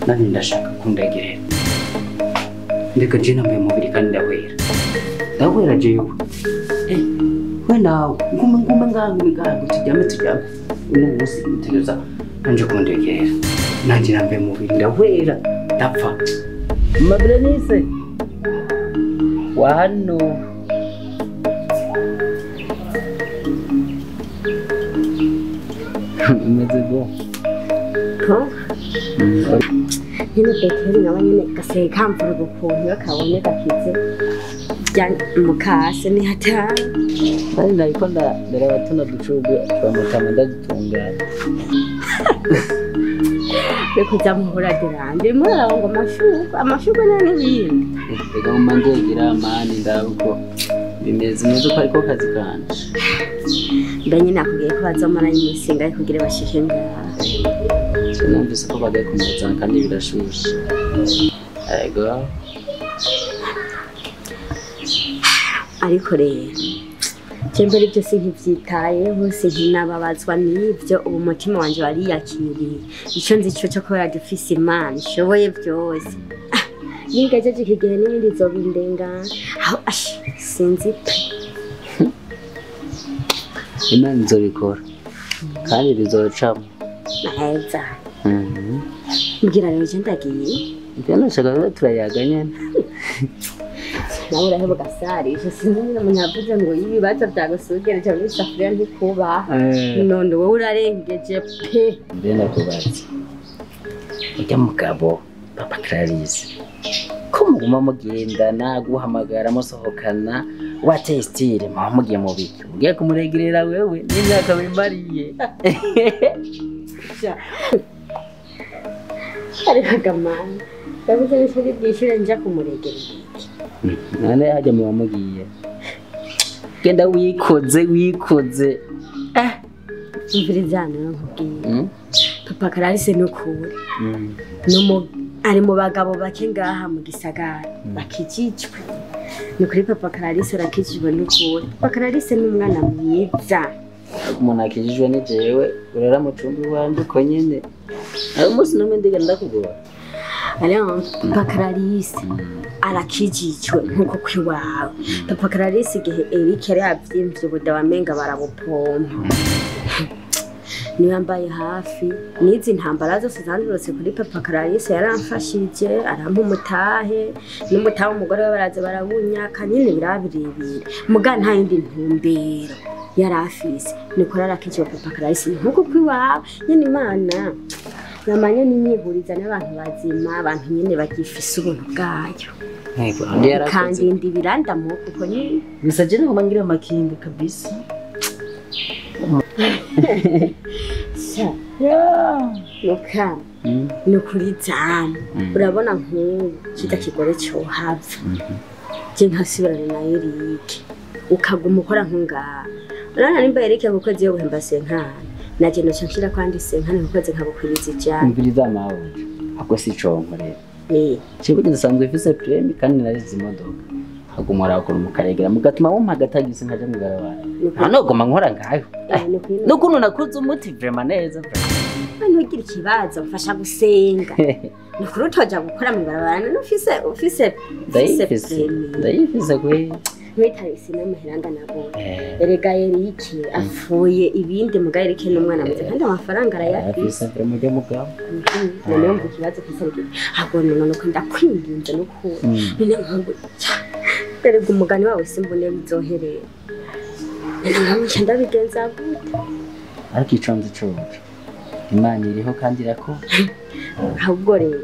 Nani ndashaka kundegerera ndeka je nambaye umubiri kandi ndahwera ndahwera jewe we nawe ngume ngume ngangu ngangu tujyame tujyame uno munsi ntegereza nanje kundegerera nanje nambaye umubiri ndahwera ndapfa Mabrenise wano umeze go nyine bekeri nawe nyine gasigaye kamvuruga ukuntu iyo kabonye gakize mukase ni hatari. Nari nariko ndaraba tuno ducurwe twa mutama ndadutunganya. Reka uza muhuragira muraraba ngo amashurwe amashurwe nta n'ibindi. Reka nguma ndegera amani ndaba uko bimeze neza ko ariko kazi kanje. Mbe nyine nakubwiye ko bazomara iminsi ingahe kugira bashike ngaha. Numvise ko bagiye kumuzana kandi birashushe. Ego. Ariko rero je mbere ibyo sinkivyitayeho sinkinababazwa n'ibyo ubu umutima wanje wariyakiriye. Ico nzi co cyo kubera dufise Imana ishoboye byose. Ningejeje iki gihe n'ibindi zobindengana. Aho sinzi pe. Imana izobikora kandi bizocamo. Neza. Mbwira rero je ndagiye. Njye nashaka rero turayaga nyene. Nawe uraheba ugasarisha sinzi nyine umuntu yavuze ngo ibibazo byagusugereje muri isafuriya ntikuba. None wowe urarengeje pe. Mbe ndakubaza. Urya mugabo Papa Clarisse ko muguma mugendana guhamagara musohokana wateye style muba mugiye mu biki mugiye kumuregerera wewe n'imyaka wimariye. Ariko gamana yavuze n'ishuri bwishyure nja kumuregerera iki. None hajya muba mugiye genda wikoze wikoze. Umviriza hano nkubwiye Papa Clarisse nukuri ari mu bagabo bake ngaha mu gisagara bakijijwe. Ni kuri Papa Clarisse arakijijwe nukuri. Papa Clarisse ni umwana mwiza. Umuntu akijijwe ni jewe urara mu cumbi wanje uko nyene. Aho umunsi n'umwe ndiga ndakugora. Ariyo Papa Clarisse arakijijwe nkuko kwiwawe. Papa Clarisse igihe Eric yari yavyimvye ubuda wamenga barabupompa. Niwe yambaye hafi n'izi ntambara zose zandurutse kuri Papa Clarisse yaramfashije arampa umutahe n'umutahe umugore we baraza barawunyaka nyine birabirebire muga nta yindi ntumbero yari afise. Niko arakijijwe Papa Clarisse nkuko kwiwawe nyine Imana namanya ninyihuriza n'abantu bazima abantu nyine bagifise ubuntu bwayo. Kandi ndi birandamu kuko nyine gusa je ngoma ngira amakinga kabisa. Nuka nukuri zamu urabona nk'ubu kita kigore cyohava je nkasubirana na Eric ukaguma ukora nkungaha. Urabona nimba Eric yagukoze yo guhemba senkana naje noca nshira kwandi senkana nkukoze nkagukwiriza ijana. Umviriza mawe ahubwo si ico nkorera. Jewe nsanzwe mfise premi kandi narize imodoka. Hagumora ukora mukaregera mugatuma wumpa agatagisi nkaja mugarabara. Hano goma nkora ngayo. Nukuntu nakuze umuti vraiment neza. Ntugire ikibazo mfasha gusenga. Ni kuri utoja gukora mw'ibarabara none ufise Ndayifise. Ndayifise kwe. Ntiwitabise n'amahera angana gute. Erega Eric apfuye ibindi muga Eric n'umwana mwiza kandi amafaranga arayafise. Arafise vraiment ujya mugabo. None wumva ikibazo ufise ari iki? Ahubwo none uko ndakwinginze n'ukuri. None nkungu erega umugani wawe simbone bizoherera. None nkungu nca ndabigenza gute? Ariko ico nzi coco, Imana iriho kandi irakora. Ahubwo rero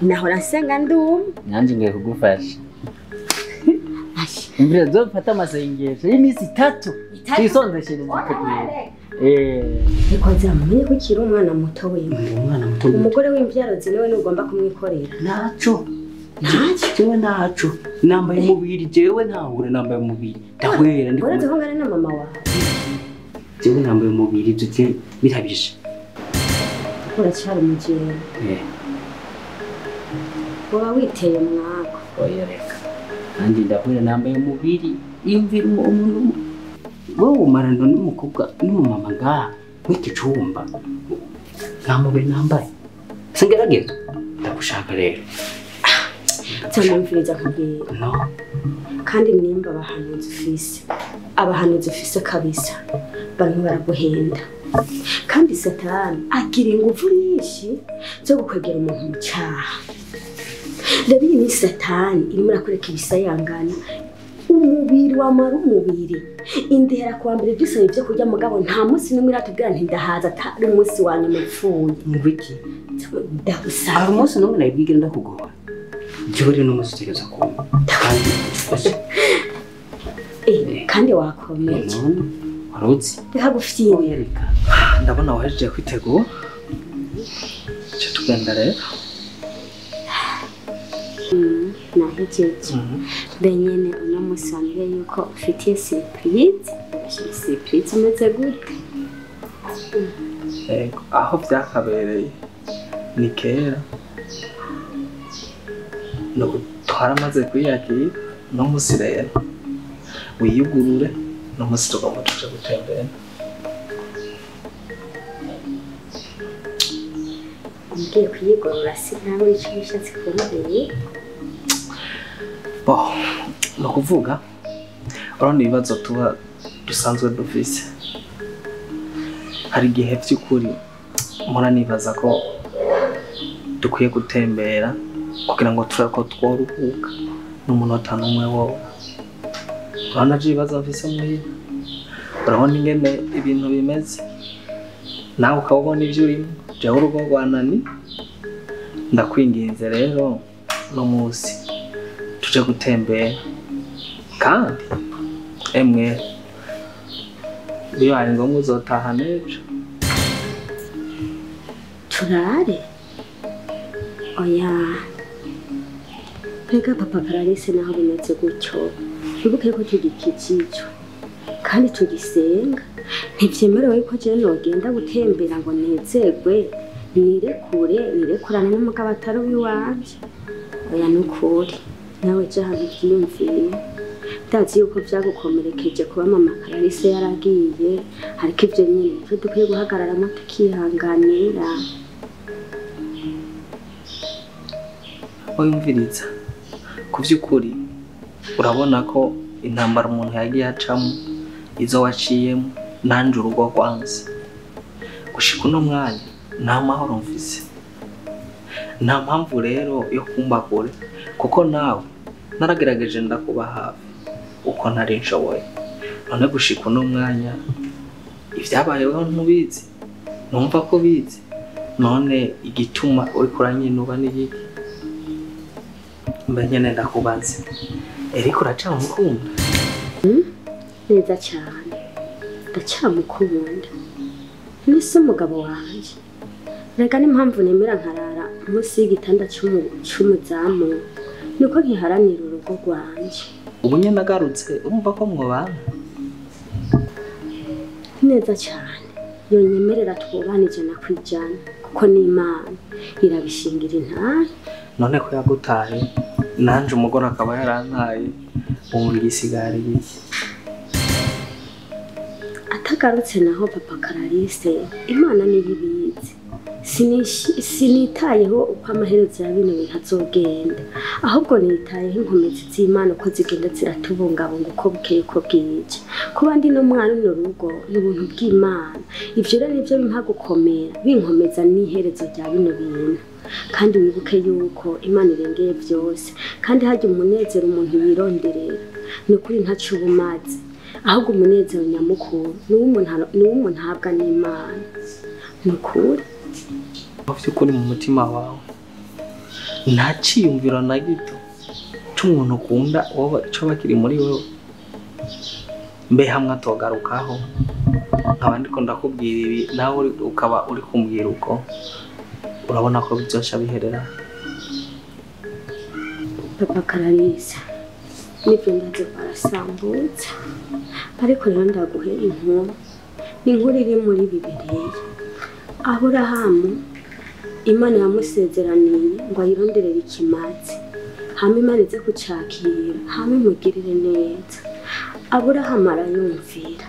nahora nsenga nduma. Nanje ngiye kugufasha. Imvura zofata amasengesho y'iminsi itatu. Twisondeshereze iteguye. Ariko nzamumenye ko ukiri umwana muto wewe. Umwana muto. Umugore w'imvyaro zinewe ntugomba kumwikorera. Naco. Naco. Jewe naco. Nambaye umubiri jewe ntahura nambaye umubiri. Ndahwera ndi. Uretse ko ngana na mama wawe. Jewe nambaye umubiri ivyo je birabishe. Uracyari umujene. Woba witeye mwako. Oya reka. Kandi ndahwera nambaye umubiri. Imvira umuntu wowe umarana n'umukobwa n'umumama ngaha mw'iki cumba. Nta mubiri nambaye. Singerageza. Ndagushaka rero. Nzamwumviriza nkubwira. No. Kandi nimba abahanuzi ufise kabisa barimo baraguhenda. Kandi Satani agira ingufu nyinshi zo gukwegera umuntu mu cyaha. Rero iyi ni Satani irimo irakwereka ibisayangana. Umubiri wamara umubiri. Indera kuwa mbere dusaba ibyo kurya mugabo nta munsi n'umwe iratubwira nti ndahaza atari umunsi wa nyuma upfuye. Ngwiki? Ndagusaba. Hari umunsi n'umwe nabibwira ndakugora. Jewe rero n'umunsi utegereza kumpa. Kandi kandi wakomeye. Waruzi? Reka gufyina. Reka. Ndabona wahejeje kwitegura. Cyo tugenda rero. Nahejeje. Benyene uno munsi wambwiye yuko ufitiye surprise. Surprise umeze gute? Ego, aho byakabereye ni kera. No twaramaze kwiyakira no munsi rero. Wiyugurure no munsi tugomba tuja gutembera. Ugiye kwiyugurura sinabona ico bishatse kumbwira. Bo, no kuvuga urabona ibibazo tuba dusanzwe dufise. Hari igihe vy'ukuri mpora nibaza ko dukwiye gutembera kugira ngo turabe ko tworuhuka n'umunota n'umwe wowe. Urabona je ibibazo mfise muhira, urabona ingene ibintu bimeze, nawe ukaba ubona ivyo urimo. Jewe urugo rwanani, ndakwinginze rero no munsi tuje gutembera. Kandi emwe bibaye ngombwa uzotaha n'ejo. Turare? Oya. Mbega papa Clarisse naho bimeze gutyo, wibuke ko tugikijijwe kandi tugisenga. Ntivyemerewe yuko jewe nogenda gutembera ngo nezerwe nirekure nirekurane n'umugabo atari uwiwanje. Oya nukuri nawe je ahantu uvyiyumviye. Ndazi yuko vyagukomerekeje kuba mama Clarisse yaragiye, ariko ivyo nyene nivyo dukwiye guhagararamo tukihanganira. Wiyumviriza ku vy'ukuri urabona ko intambara umuntu yagiye acamo, izo waciyemo, nanje urugo rwanze. Gushika uno mwanya nta mahoro mfise. Nta mpamvu rero yo kumba kure, kuko nawe naragerageje ndakuba hafi uko nari nshoboye. None gushika uno mwanya ivyabayeho ntubizi, numva ko bizi. None igituma uriko uranyinuba ni iki? Mbe nyene ndakubaze, Eric uracamukunda? Neza cyane, ndacamukunda. Nise umugabo wanje. Rega n'impamvu nemera nkarara munsi y'igitanda c'umuzamu nuko nkiharanira urugo rwanje. Ubu nyene agarutse urumva ko mwobana? Neza cyane, yonyemerera twobana 100% kuko n'Imana irabishingira intare. None ko yagutaye nanje umugore akaba yarantaye, ubu igisigara iki? Atagarutse naho papa Clarisse, Imana niyo ibizi. Sinitayeho uko amaherezo ya bino bintu azogenda, ahubwo nitayeho inkomezi z'Imana uko zigenda ziratubungabunga uko bukeye uko bwije. Kuba ndi n'umwana uno rugo ni ubuntu bw'Imana. Ivyo rero nivyo bimpa gukomera, binkomeza n'iherezo rya bino bintu. Kandi wibuke yuko Imana irengeye byose, kandi harya umunezero umuntu yironderera ni ukuri ntaco ubumaze, ahubwo umunezero nyamukuru ni uw'umuntu ahabwa n'Imana. Ni ukuri by'ukuri mu mutima wawe nta ciyumviro na gito c'umuntu ukunda coba kiri muri wewe. Mbe hamwe atogarukaho nkaba ndiko ndakubwira ibi nawe ukaba uri kumbwira uko, urabona ko bizosha biherera. Papa Kararisa, nibyo ndaze barasambutse, ariko rero ndaguhe inkuru. Ni inkuru iri muri Bibiliya. Aburahamu Imana yamusezeraniye ngo ayironderere ikimazi, hama Imana ize kucakira, hama imugirire neza. Aburahamu arayumvira,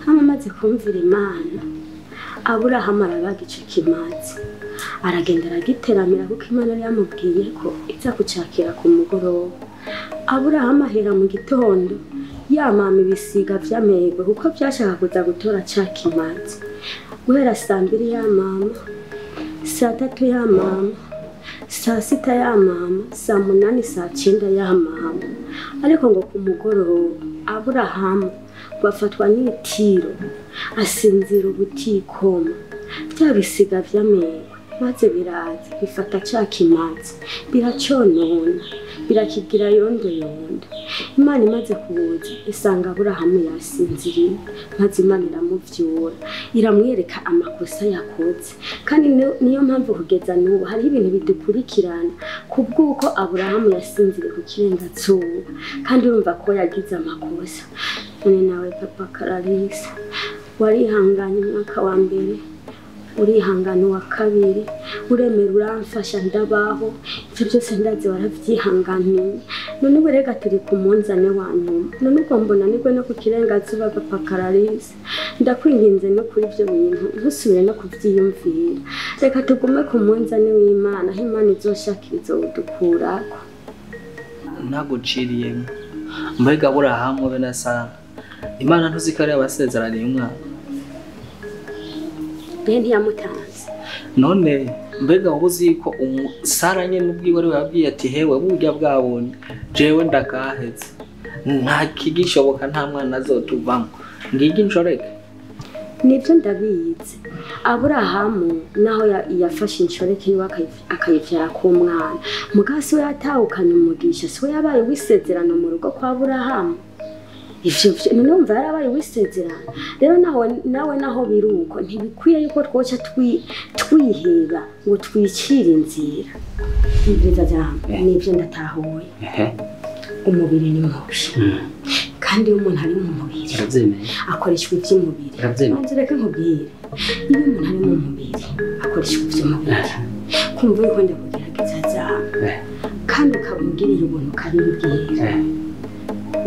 hama amaze kumvira Imana, Aburahamu arabaga ico kimazi, aragenda aragiteramira kuko Imana yari yamubwiye ko iza kucakira ku mugoroba. Aburahamu ahera mu gitondo yamama ibisiga vy'amerwe kuko vyashaka kuza gutora ca kimazi. Guhera saa 2 ya mama, saa 3 ya mama, saa 6 ya mama, saa 8, saa 9 ya mama. Ariko ngo ku mugoroba Aburahamu bafatwa n'itiro, asinzira ubutikoma. Vya bisiga vy'amerwe maze biraza bifata ca kimazi, biraconona, birakigira yondo yondo. Imana imaze kuza isanga Aburahamu yasinziriye, maze Imana iramuvyura, iramwereka amakosa yakoze. Kandi niyo mpamvu kugeza n'ubu hariho ibintu bidukurikirana kubw'uko Aburahamu yasinziriye ku kirengazuba, kandi urumva ko yagize amakosa. None nawe Papa Kararisa, warihanganye umwaka wa mbere, urihangana uwa kabiri, uremera uramfasha ndabaho, ivyo byose ndazi waravyihanganiye. None ubu rega turi ku munzane wa nyuma, none ubwo mbona nigwe no ku kirengazuba. Papa Kararisa, ndakwinginze no kuri ivyo bintu ntusubire no kuvyiyumvira. Reka tugume ku munzane w'Imana, aho Imana izoshakira izodukurako. Ntaguciriyemo mbega Aburahamu be na Sara, Imana ntuzi ko ari yabasezeraniye umwana. Mbe ntiyamutanze. None mbega wowe uzi ko Sara nyene ubwiwe ariwe yabwiye ati hewe burya bwabonye jewe ndakaheze, nta kigishoboka, nta mwana azotuvamwo, ngigi inshoreke. Nibyo ndabizi. Aburahamu naho yafashe inshoreke yiwe akayivyara ku mwana, mugabo siwe yatahukanye umugisha, siwe yabaye uw'isezerano mu rugo kwa Aburahamu. Ivyo numva yarabaye uw'isezerano. Rero nawe naho biruko ntibikwiye yuko twoca twiheba ngo twicire inzira. Ibyiza jambo nibyo ndatahuye. Umubiri ni mubi, kandi iyo umuntu ari mu mubiri akoreshwa iby'umubiri. Banza reka nkubwire, iyo umuntu ari mu mubiri akoreshwa iby'umubiri. Kumva yuko ndakugerageza jambo, kandi ukabungiriye ubuntu ukabimbwira.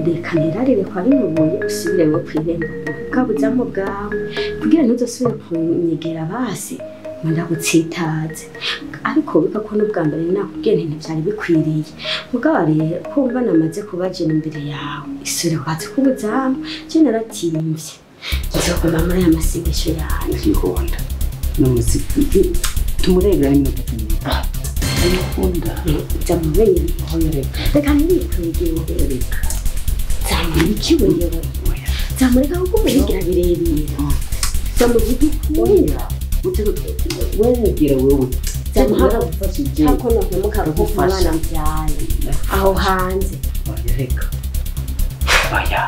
Reka nirarire kwa bino buye usubire wo kwirembo bwabuzamo bwawe, kugira ntuzosubire kunyegera basi ngo ndagutsitaze. Ariko wibuka ko n'ubwa mbere nakubwiye nti ntivyari bikwiriye. Mugabo rero kumva namaze kubajena imbere yawe, isubire kwatsi k'ubuzamu, je naratimvye. Nzoguma muri aya masengesho yanjye. Ndikunda. N'umuziki tumuregera n'iminota 10. Ndikunda. Nzamumenyera. Reka. Reka ntibikwegere. Zamurika wewe. Zamurika kuko mubigira birebire. Zamurika oya. Wewe wewe. Zamuhaka hako no ntimukaruhuka mwana mbyaye. Aho hanze. Oya reka. Oya.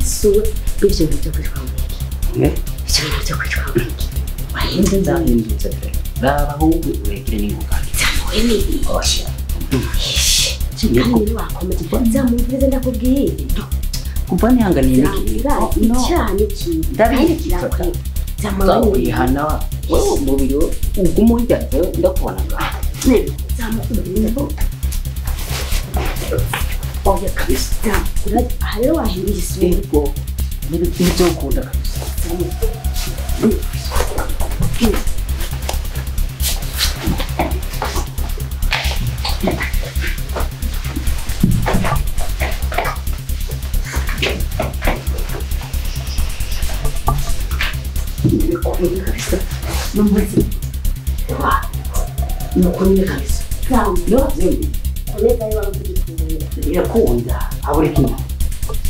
Suwe ibyo bintu byo kwitwa wiki. Ne? Ibyo bintu byo kwitwa wiki. Wahindutse nzahindutse pe. Raba ahubwo uregere n'ingoga. Zamuwe ni Oya. Kandi wakomeje. Zamumvirize ndakubwiye. Kuva nihanganiye n'iki? Icyaha ni kibi. Ndabizi Zamurihana wewe umubiri uguma urya ndakubona ngaha. Oya kabisa. Aha rero wahinduye isura. Yego. Nibyo ukunda kabisa. Kabisa. Numbuzi. Nukunye kabisa. Sawa. Ndio. Komeza yo wamugikunda. Irakunda. Aburi kina.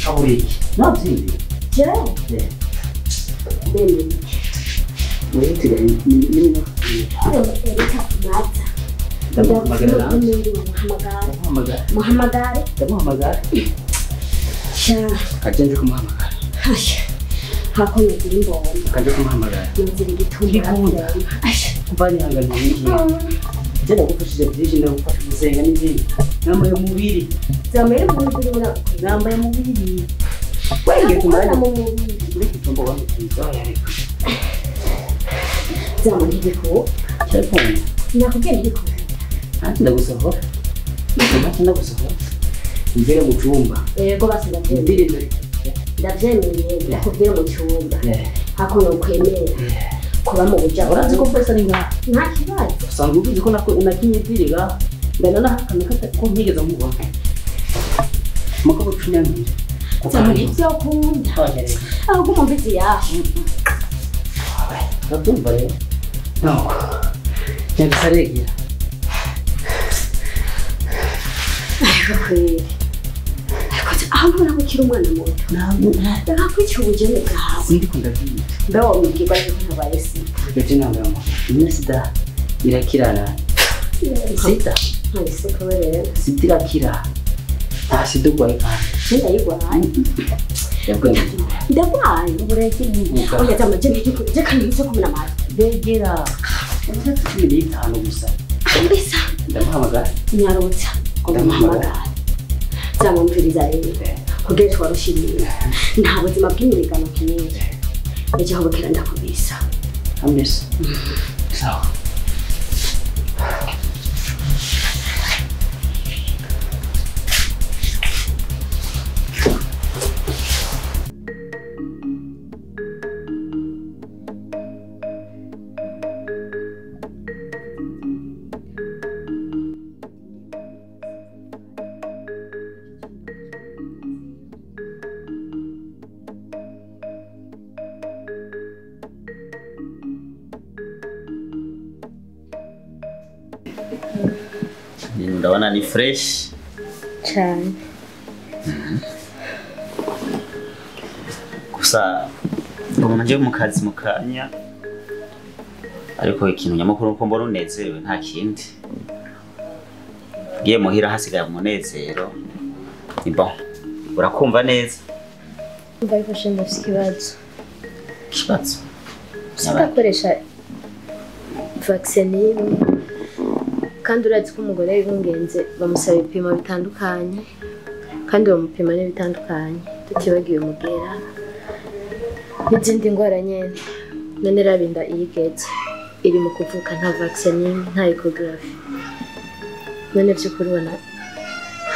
Aburi iki. Navyo. Je. Bene. Mwitira ni Muhamagara. Ndamuhamagara. Sha. Kajenje kumuhamagara. Hasha. Hako ngira imbombo. Kaje kumuhamagara. Ngira igitumba. Asha. Kuvanya hangana n'iki. Je ndagufashije byinshi ndagufasha gusenga n'ibindi. Nambaye umubiri. Zamere mu mubiri ura. Nambaye umubiri. Wenge kumara mu mubiri. Uri kitombo wangu kizo yareka. Zamere igiko. Telefone. Nakubwiye igiko. Ati ndagusohora. Ati ndagusohora. Mbere mu cyumba. Yego basi ndabyemeye. Mbere mbere. Ndabyemeye ndakubwira mu cyumba. Hako nokwemera. Kuba mu buryo urazi ko pesa ni nka. Nta kibazo. Usanzwe ubizi ko nakinye direga. Ndana nahakana ko ntigeze mubona. Mukabo cunyamira. Zamere ibyo ukunda. Ahubwo umumbizi yaho. Ndabyumva rero. Nuko. Nyabisaregera. Ariko kweri. Ariko aho mbona ko ukiri umwana muto. Ndakakwica ubugeni bwawe. Sindiko ndabyita. Mbe wamubwirwa yuko ntabaye sida. Ndetse ntabwo ino sida irakirana. Sida? Ntabwo rero. Sida irakira. Nta sida urwaye kandi. Sida yirwaye. Ndagwaye. Ubureke n'inguka. Oya zama je ntigikore. Je kandi nzo kumena amazi. Begera. Umuntu 15 gusa. Mbese. Ndamuhamagara. Nyarutsa. Ndamuhamagara. Zamumviriza rero. Kugira twarushimira. Nta buzima bw'imigano kinini. Ejo bukera ndakubisa. Amesa. Sawa. Ndabona ni fresh cyane. Gusa mbona nje mu kazi mukanya, ariko ikintu nyamukuru uko mbona unezerewe nta kindi. Ngiye muhira hasigaye umunezero. Ni bon. Urakumva neza? Umva ariko shembe afite ikibazo. Ikibazo? Sindakoresha vaccine kandi urazi ko umugore w'ingenzi bamusaba ibipimo bitandukanye kandi bamupima n'ibitandukanye tutibagiwe umugera n'izindi ndwara nyene. None rabinda iyigeze iri mu kuvuka nta vaccine nta ecography. None vy'ukuri ubona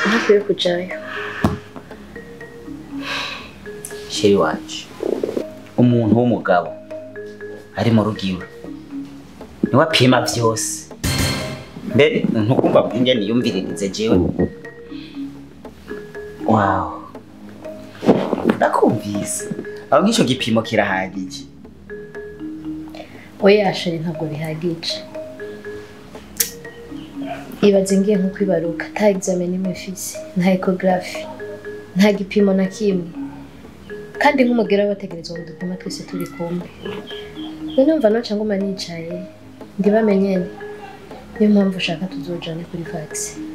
ntakwiye kujayo. Sheri wanje, umuntu w'umugabo ari mu rugo iwe niwe apima vyose. Mbe ntukumva bwinge niyumviririze jewe. Wow. Ndakumvise. Aho nk'ico gipimo kirahagije. Oya sheri ntabwo bihagije. Ibaze ngiye nko kwibaruka nta examen nimwe mfise, nta ecography, nta gipimo na kimwe. Kandi nk'umugera bategerezwa kudupima twese turi kumwe. None umva noca nguma nicaye ndibamenyene. Niyo mpamvu ushaka tuzojane kuri vaccine.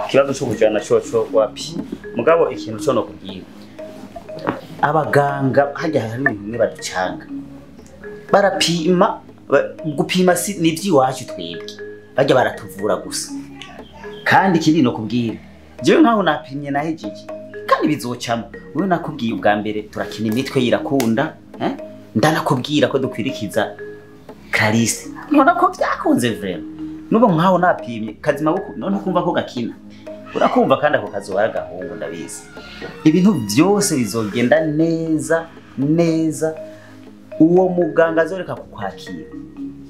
Ikibazo cyo kujana cyoco wapi? Mugabo ikintu cyo no kubwira. Abaganga hajya hari ibintu bimwe baducanga. Barapima, gupima si ni iby'iwacu twebwe. Bajya baratuvura gusa. Kandi ikindi no kubwira. Jewe nkaho napimye nahejeje. Kandi bizocamo. Wewe nakubwiye ubwa mbere turakina imitwe yirakunda, eh? Ndanakubwira ko dukwirikiza Clarisse. None ko byakunze vraiment. Nubo nkaho napimye kazima buku none kumva ko gakina. Urakumva kandi ako kazoba agahungu ndabizi. Ibintu byose bizogenda neza neza. Uwo muganga azoreka kukwakira.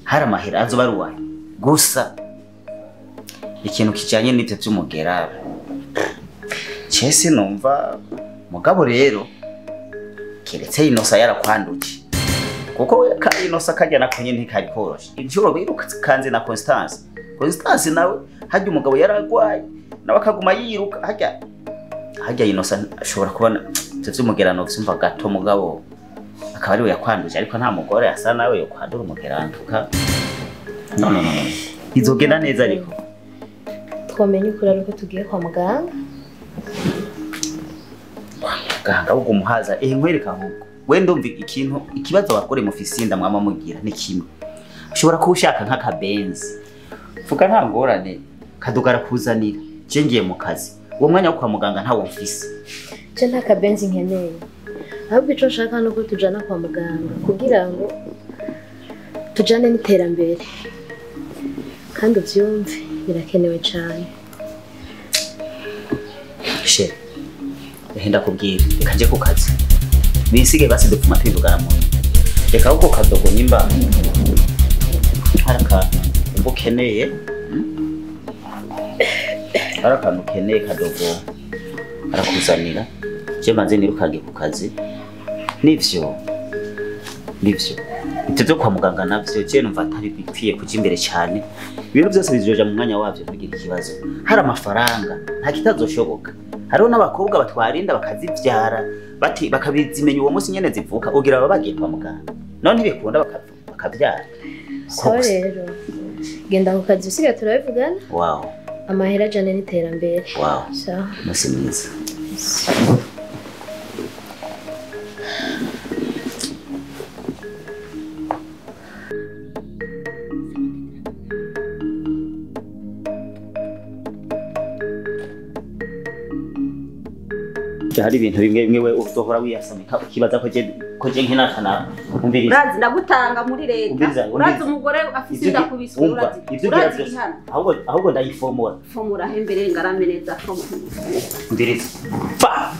Hari amahera azobaruwa. Gusa ikintu kijanye n'ivyo vy'umugera cese numva mugabo rero keretse Inosa yarakwanduje, kuko we ka Inosa kajya nako nyene ntikari koroshe. Inshuro birukanze na Constance, Constance nawe harya umugabo yaragwaye nawe akaguma yiruka harya harya. Inosa ashobora kubona ivyo vy'umugerano vyumva gato, mugabo akaba ariwe yakwanduje, ariko nta mugore asa nawe yokwandura umugerantuka. No no no, bizogenda neza ariko twamenye ukuri ariko tugiye kwa muganga. Muganga ahubwo umuhaza nkwereka ahubwo we ndumva ikintu ikibazo abagore mufise inda mwama mugira ni kimwe. Ushobora kuba ushaka nk'akabenzi, vuga nta ngorane kadugara kuzanira, je ngiye mu kazi uwo mwanya wo kwa muganga ntawo mfise. Je nta kabenzi nkeneye, ahubwo ico nshaka nuko tujana kwa muganga kugira ngo tujane n'iterambere, kandi uvyumve birakenewe cane. She henda kubwira reka nje ku kazi bisige basi dupfuma twivugana mu reka ahubwo kadogo nyimba hari akantu umva ukeneye, hari akantu ukeneye kadogo arakuzanira, je manze nirukange ku kazi. Nivyo nivyo ivyo vyo kwa muganga navyo je numva atari bikwiye kuja imbere cyane. Ibintu byose bizoja mu mwanya wavyo, ntugire ikibazo. Hari amafaranga nta kitazoshoboka. Hariho n'abakobwa batwarinda bakazivyara bati bakabizimenya uwo munsi nyene zivuka, ugira baba bagiye kwa muganga none ntibikunda bakavyara. Sawa rero genda ku kazi usigaye turabivugana. Wow, amahera ajane n'iterambere. Wow, sawa, musi mwiza. Hari ibintu bimwe bimwe we uzohora wiyasamika ukibaza ko je nkinakana. Umviriza, urazi ndagutanga muri leta, urazi umugore afise inda kubiswe, urazi urazi ihana. Ahubwo ahubwo ndayifomora fomora hembere ngarame neza fomora. Umviriza fa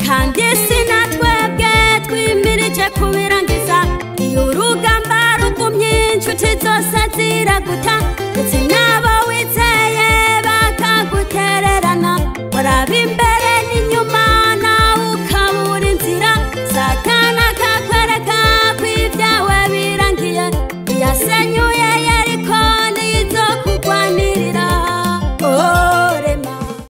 kandi sinatwebwe twimirije kubirangiza, iyo urugamba rugumye inshuti zose ziraguta.